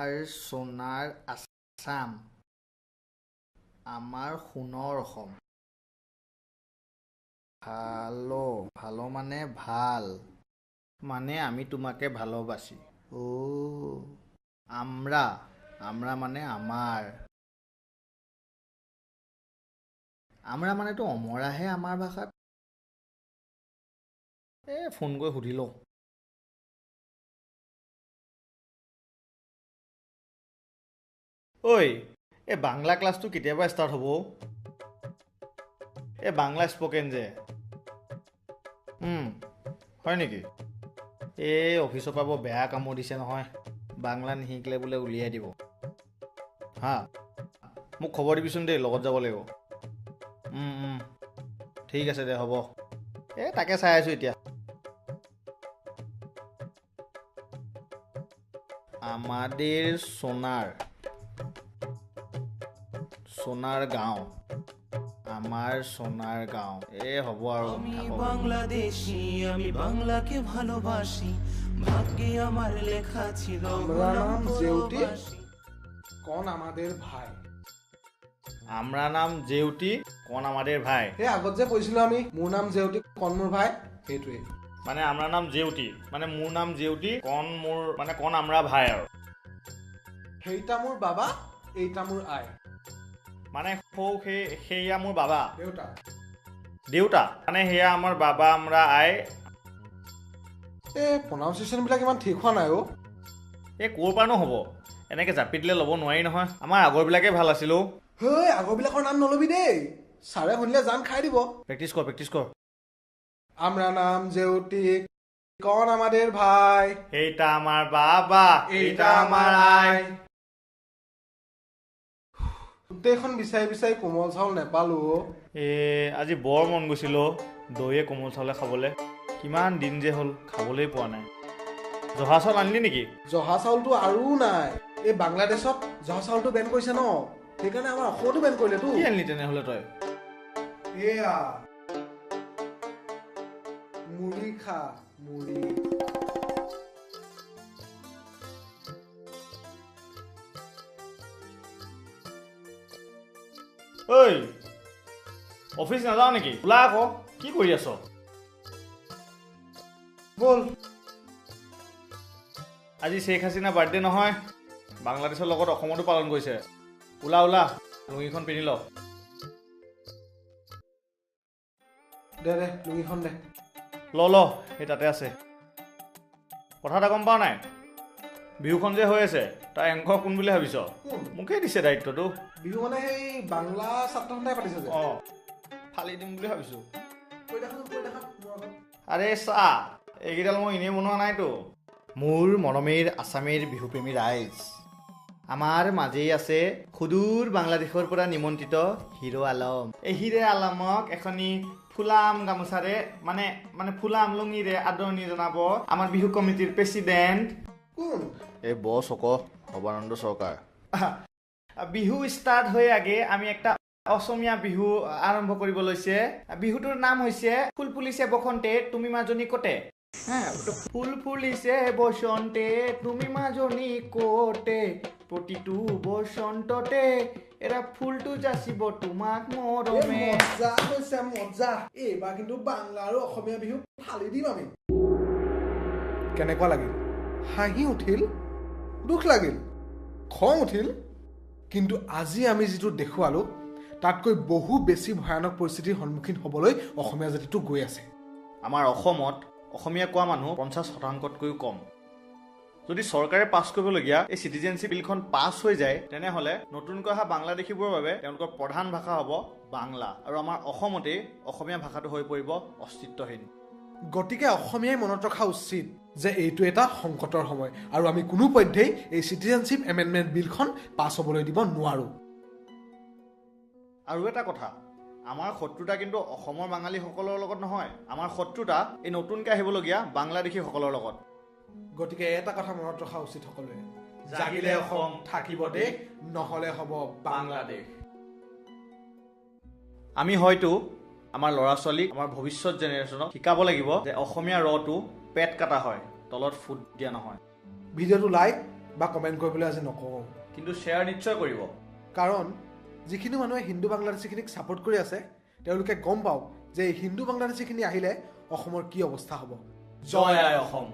আমাৰ সোণাৰ আছাম, আমাৰ সোণৰ অসম। ভালো, ভালো মানে ভাল, মানে আমি তোমাকে ভালোবাসি। অ' আমরা, আমরা মানে আমাৰ। আমৰা মানেতো অমৰাহে আমাৰ ভাষাত। এই ফোন কৰি সুধি লওঁ। ঐ, এই বাংলা ক্লাছটো কেতিয়াবা ষ্টাৰ্ট হ'ব? এই বাংলা স্পকেন যে, হয় নেকি? এই অফিচৰ পৰা বৰ বেয়া কামোৰ দিছে নহয়, বাংলা নিশিকিলে বোলে উলিয়াই দিব। হা, মোক খবৰ দিবিচোন দেই, লগত যাব লাগিব। ঠিক আছে দে, হ'ব। এই তাকে চাই আছোঁ এতিয়া। আমাদের সোনার, সোনার গাঁও, আমাৰ সোনাৰ গাঁও। এই হ'ব আৰু। আমি বাংলাদেশি, আমি বাংলাকে ভালোবাসি, ভাগ্যে আমার লেখা ছিল আমরা নাম জেউটি, কন আমাদের ভাই। আমরা নাম জেউটি, কন আমাদের ভাই। সেই আগত যে কৈছিলো আমি, মোৰ নাম জেউটি, কন মোৰ ভাই, সেইটোৱে। মানে আমাৰ নাম জেউটি, মানে মোৰ নাম জেউটি, কন মোৰ, মানে কন আমৰা ভাই আৰু। সেইটা মোৰ বাবা, এইটা মোৰ আই। মানে সৌ সেই, সেয়া মোৰ বাবা, দেউতা, দেউতা, মানে সেয়া আমাৰ বাবা, আমৰা আই। এই প্ৰনাউন্সিয়েশ্যনবিলাক ইমান ঠিক হোৱা নাই অ'। এই ক'ৰ পৰানো হ'ব, এনেকৈ জাপি দিলে ল'ব নোৱাৰি নহয়। আমাৰ আগৰবিলাকেই ভাল আছিল অ'। হেই, আগৰবিলাকৰ নাম নল'বি দেই, ছাৰে শুনিলে জান খাই দিব। প্ৰেক্টিছ কৰ, প্ৰেক্টিছ কৰ। আমৰা নাম জেউটি, কন আমাদেৰ ভাই, এইটা আমাৰ বাবা, এইটা আমাৰ আই। গোটেইখন বিচাৰি বিচাৰি কোমল চাউল নেপালো অ'। এ আজি বৰ মন গৈছিল অ', দৈয়ে কোমল চাউলে খাবলৈ। কিমান দিন যে হ'ল খাবলৈ পোৱা নাই। জহা চাউল আনিলি নেকি? জহা চাউলটো আৰু নাই। এই বাংলাদেশত জহা চাউলটো বেন কৰিছে ন, সেইকাৰণে আমাৰ অসমতো বেন কৰিলেতো। কি আনিলি তেনেহ'লে তই? এয়া মুড়ি খা, মুড়ি। ঐ, অফিচ নাযাওঁ নেকি? ওলা আকৌ, কি কৰি আছ? ব'ল। আজি শ্বেখ হাছিনা বাৰ্থডে নহয়, বাংলাদেশৰ লগত অসমতো পালন কৰিছে। ওলা ওলা, লুঙিখন পিন্ধি ল। দে দে, লুঙিখন দে। ল ল, সেই তাতে আছে। কথা এটা গম পাৱ নাই, বিহুখন যে হৈ আছে, তাৰ এংকৰ কোন বুলি ভাবিছ? কোন? মোকেই দিছে দায়িত্বটো। বিহু মানে সেই বাংলা ছাত্ৰ সন্থাই পাতিছে যে? অঁ, ফালি দিম বুলি ভাবিছোঁ। কৈ দেখাচোন, কৈ দেখা মোৰ আগত। আৰে চা, এইকেইডাল মই এনেই বনোৱা নাইতো। মোৰ মৰমীৰ আছামীৰ বিহুপ্ৰেমী ৰাইজ, আমাৰ মাজেই আছে সুদূৰ বাংলাদেশৰ পৰা নিমন্ত্ৰিত হিৰো আলম। এই হিৰে আলমক এখনি ফুলাম গামোচাৰে, মানে মানে ফুলাম লুঙিৰে আদৰণি জনাব আমাৰ বিহু কমিটিৰ প্ৰেচিডেণ্ট। কোন? এই বছ অক সৰ্বানন্দ চৰকাৰ। বিহু ষ্টাৰ্ট হৈ আগে আমি একটা অসমীয়া বিহু আৰম্ভ কৰিব লৈছে। বিহুটোৰ নাম হৈছে ফুল ফুলিছে বসন্তে তুমি মাজনী কতে। হা, ফুল ফুলিছে বসন্তে তুমি মাজনী কতে, প্ৰতিটো বসন্ততে এৰা ফুলটো যাচিব তোমাক মৰমে। মজা হৈছে, মজা। এইবাৰ কিন্তু বাংলা আৰু অসমীয়া বিহু ফালি দিম আমি। কেনেকুৱা লাগিল? হাঁহি উঠিল, দুখ লাগিল, খং উঠিল, কিন্তু আজি আমি যিটো দেখুৱালো তাতকৈ বহু বেছি ভয়ানক পৰিস্থিতিৰ সন্মুখীন হ'বলৈ অসমীয়া জাতিটো গৈ আছে। আমাৰ অসমত অসমীয়া কোৱা মানুহ 50%তকৈও কম। যদি চৰকাৰে পাছ কৰিবলগীয়া এই চিটিজেনশ্বিপ বিলখন পাছ হৈ যায়, তেনেহ'লে নতুনকৈ অহা বাংলাদেশীবোৰৰ বাবে তেওঁলোকৰ প্ৰধান ভাষা হ'ব বাংলা, আৰু আমাৰ অসমতেই অসমীয়া ভাষাটো হৈ পৰিব অস্তিত্বহীন। গতিকে অসমীয়াই মনত ৰখা উচিত যে এইটো এটা সংকটৰ সময় আৰু আমি কোনো পধ্যেই এই চিটিজেনশ্বিপ এমেণ্ডমেণ্ট বিলখন পাছ হ'বলৈ দিব নোৱাৰোঁ। আৰু এটা কথা, আমাৰ শত্ৰুতা কিন্তু অসমৰ বাঙালীসকলৰ লগত নহয়, আমাৰ শত্ৰুতা এই নতুনকৈ আহিবলগীয়া বাংলাদেশীসকলৰ লগত। গতিকে এটা কথা মনত ৰখা উচিত সকলোৱে, জাগিলে অসম থাকিব দেশ, নহ'লে হ'ব বাংলাদেশ। আমি হয়তো আমাৰ ল'ৰা ছোৱালীক, আমাৰ ভৱিষ্যত জেনেৰেশ্যনক শিকাব লাগিব যে অসমীয়া ৰটো পেট কাটা হয়, তলত ফুট দিয়া নহয়। ভিডিঅ'টো লাইক, বা কমেণ্ট কৰিবলৈ আজি নকওঁ, কিন্তু শ্বেয়াৰ নিশ্চয় কৰিব। কাৰণ যিখিনি মানুহে হিন্দু বাংলাদেশীখিনিক ছাপোৰ্ট কৰি আছে তেওঁলোকে গম পাওক যে এই হিন্দু বাংলাদেশীখিনি আহিলে অসমৰ কি অৱস্থা হ'ব। জয় আই অসম।